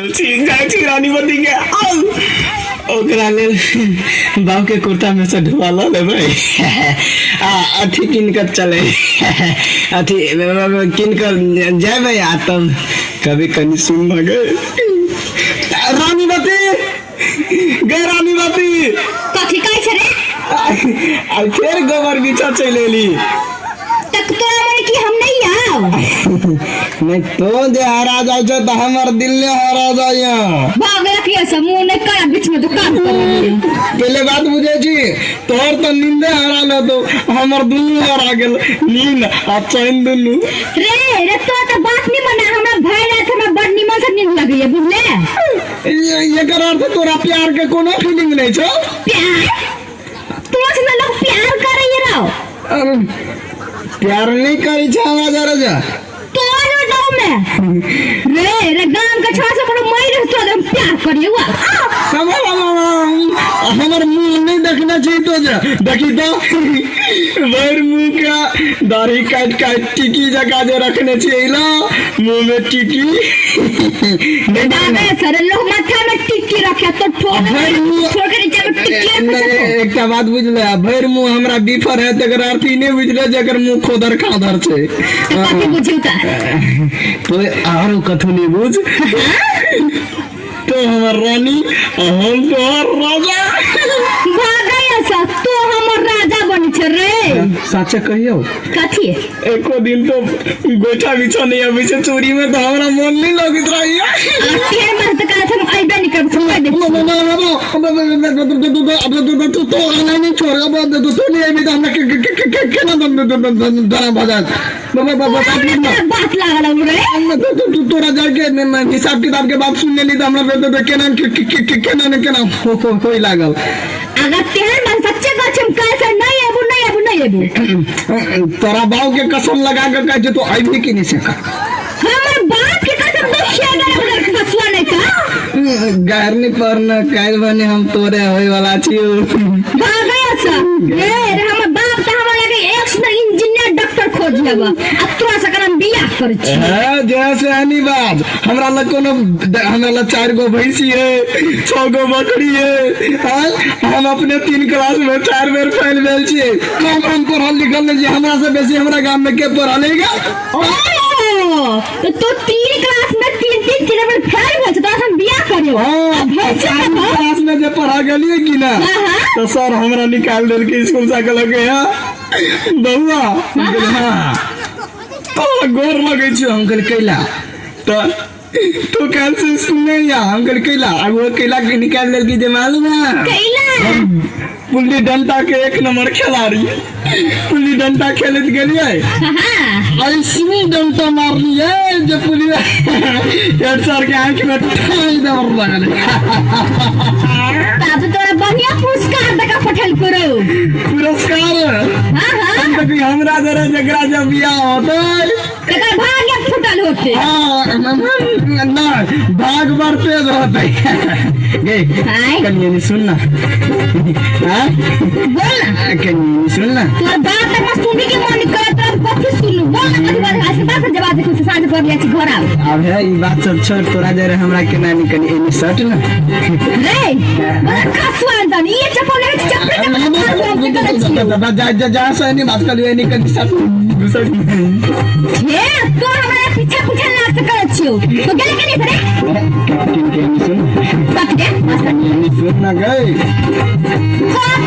छी जाइ छी रानीवती के आउ ओकरा लेल बाबू के कुर्ता में से ढुआ लऽ लेबै आ अथी कीन कऽ चले अथी कीन कऽ जेबै आ तब कभी कनि सुन न गए रानीवती गे रानीवती। कथी कहै छै रे? आ फेर गोबर बिछा चलि एली। तक तोरा मन की हम नहीं आव? नहीं तो जे हरा जाइ छौ तऽ हमर दिल ने हरा जाइए। भागल किया से मुंह नहीं कर बीच में दुकान पर। पहले बात बुझे छी, तोहर तऽ नींदे हरा लेतो, हमर दुनू हरा गेल, नींद आ चैन दुनू। रे रे तो तऽ बात नहीं मना, हमरा भय रात हमरा बड़ निमन से नींद लगैया बुझले। एकर अर्थ तोरा प्यार के कोनो फीलिंग नहीं छौ? प्यार तोरा से लोग प्यार करैया रहो। अरे, प्यार नहीं करै छै हमरा जरा जा। तोर गाँव में रे रे गाम के छोड़ा से कोनो मर तो हम प्यार करिए हुआ। हमर मुंह नहीं देखना चाहिए तो जा देखी तो भरि मुंह के दाढ़ी काटि काटि टिकी जका जे रखने छी ला मुंह में टिकी नहीं। दादा सर लोग माथा में टिक्की रखे तो ठोक भरि मुंह ठोक के नीचे में टिक्की रखे तो। एकटा बात बुझले, भरि मुंह हमरा बीफर है तकर अर्थ ई नहीं बुझले जेकर मुंह खोदर खादर छै। तो कथी बुझियौ त? तो आरो कथू नहीं बुझ, तो हमर रानी आ हम तोहर राजा। भागै सा तो हमर राजा बनी छै रे। साचे कहियौ? कथी? एको दिन तो गोइठा बिछा नहीं अबै छै चोरी में, तो हमरा मन नहीं लगैत रहैया। आ तेर मास तऽ कहै छै हम अइबे नहि करब, छोड़ि दे। बात लागल हौ रे। तोरा जाके हिसाब किताब के बात सुन लेली तऽ हमरा केना केना ने केना होय लागल। अगर तेहन बात सच्चे कहै छै, हम काल्हि से नहीं एबू नहीं एबू नहीं एबू। तोरा बाप के कसम लगा के कहै छै, तो अइबही कि नहीं से कह? हमर बाप के कसम देखिए गए हमर खसुआ नहीं का। गैरनी पर न काल्हि बने हम तोरे होय वाला छियौ। भागै सा रे रे हमर बाप तऽ हमरा लगे एक सुंदर इंजीनियर डॉक्टर खोज लेब आ तोरा से हम बियाह करै छी। हाँ, जैसे आनी बात हमरा लग कोनो हमरा लग 4 गो भैंसी है, 6 गो बकरी है। हाँ, हम अपने 3 क्लास में 4 बेर फेल भेल छियै। कम हम पढ़ल लिखल नहीं छियै, हमरा से बेसी हमरा गाम में के पढ़ल है गा? ओ तो तू 3 क्लास में तीन तीन तीन बेर फेल भेल छै, तोरा से हम बियाह करियौ। हाँ, आ भैंसी चारि कतौ? क्लास में जे पढ़ा गेलियै कि ना, हाँ, हाँ। तो सर हमरा निकाल देलकै स्कूल से, कहलकै हाँ बउआ, हम कहलियै हाँ तो गोर लगै छियौ। हम कहलियै कैला? तो तू काल्हि से स्कूल नहीं आ। हम कहलियै कैला? आ वो कैला के निकाल देलकै जे मालूम है? कैला? गुल्ली डंडा के 1 नंबर खिलाड़ी, गुल्ली डंडा खेलैत गेलियै, हाँ। ऐसनी डंडा मारलियै जे पुलिस हेड सर के आँखि में ठाई देबर लगलै। तब तोरा बढ़िया पुरस्कार दका पठेल करो। पुरस्कार? हाँ, हाँ। हम तऽ कही हमरा जरा जकरा जब बियाह होतै तकर भाग्य फूटल होते। हाँ, नहीं, भाग बड़ तेज होतै। गे आय। कनिये नी सुन ना। हाँ? बोल ना। कनिये नी सुन ना। तोर बात तऽ हमरा सुनै के मन करत, तोरा कथी सुनू? बोल ना कथी बात आज बात जवाब देखू से साँझ पर लिया छी घर आब। आब है ई बात सब छोड़, तोरा जरे हमरा केना नी कनि एनी सट ना। रे बड़ा खसुआ तनी ये चप्पल ले चप्पल चप्पल हम के करै छियौ। जा जा जा से एनी बात करियो, एनी कनि सट सट। हे तो हमरा पीछा पीछा नाच करै छियौ, तो गेले के नहीं रे? कैप्टन के एनी सुन। कथी के? कनि एनी सुन ना गई। कौन?